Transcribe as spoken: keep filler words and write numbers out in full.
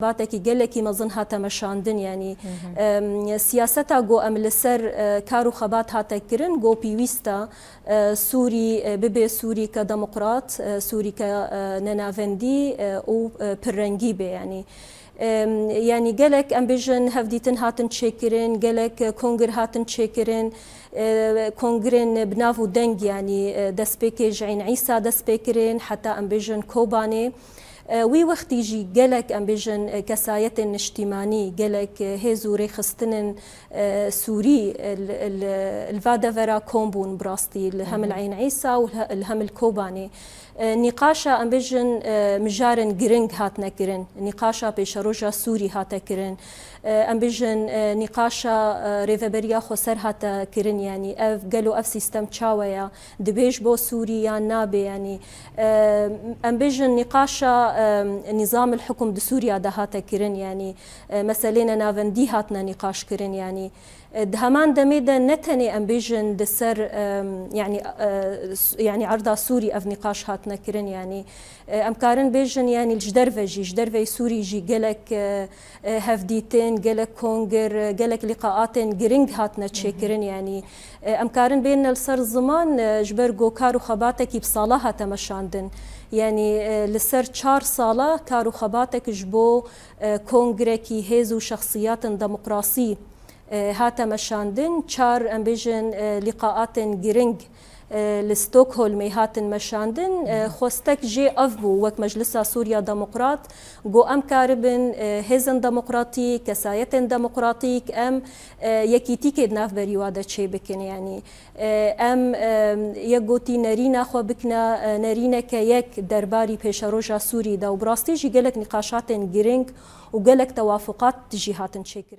xebatekî gelekî mezin hate meşandin, yanî, em, siyaseta ku em li ser, e, kar û xebat hate kirin, ku pêwîst e, e, Sûrî, e, bibe Sûrîke demokrat, e, Sûrîke, e, nenavendî, e, û, e, pirrengî be, yanî. Em, yanî gelek, em bêjin, hevdîtin hatin çêkirin, gelek, e, kongir hatin çêkirin, e, kongirên bi nav û deng, yanî, e, destpêkê ji Eyn Îsa dest pê kirin, heta em bêjin Kobanê. E, wî wextî jî gelek, em bêjin, e, kesayetên niştîmanî, gelek, e, hêz û rêxistinên, e, Sûrî, e, li, li, li va devera kom bûn bi rastî, li hem li Eyn Îsa û li he-, li hem li Kobanê. E, nîqaşa, em bêjin, e, mijarên giring hatine kirin. Nîqaşa pêşeroja Sûrî hate kirin. E, em bêjin, e, nîqaşa, e, rêveberiya xweser hate kirin, yanî ev, gelo ev sîstem çawa ye? Dibe ji bo Sûrî yan nabe, yanî, e, em bêjin nîqaşa, e, nîzamil hukum di Sûriya de hate kirin, yanî, e, meselê nenavendî hatine nîqaş kirin, yanî, e, di heman demê de ne tenê em bêjin di ser, e, yanî, e, s-, yanî erda Sûrî ev nîqaş hatine kirin, yanî, e, em karin bêjin, yanî ji derve jî, ji derveyî Sûrî jî gelek, e, e, hevdîtin, gelek kongir, e, gelek lîqaatên giring hatine çêkirin, yanî, e, em karin bêne li ser ziman, e, ji ber ku kar û xebatekî bi sala hate meşandin. Yanî, e, li ser çar sala kar û xebatek ji bo, e, kongrekî hêz û şexsiyatên demokrasî, e, hate meşandin. Çar, em bêjin, e, lîqaatên giring, e, li Stockholmê hatin meşandin. E, xwestek jê ev bû, wek Meclisa Sûriya Demokrat, ku em karibin, e, hêzên demokratîk, kesayetên demokratîk, em, e, yekîtîkê di navberî wa de çêbikin. Yanî, e, em, e, yek gotî nerîna xwe bikine, e, nerîneke yek derbarî pêşeroja Sûrî de û bi rastî jî gelek nîqaşatên giring û gelek tewafuqat jî hatin çêkirin.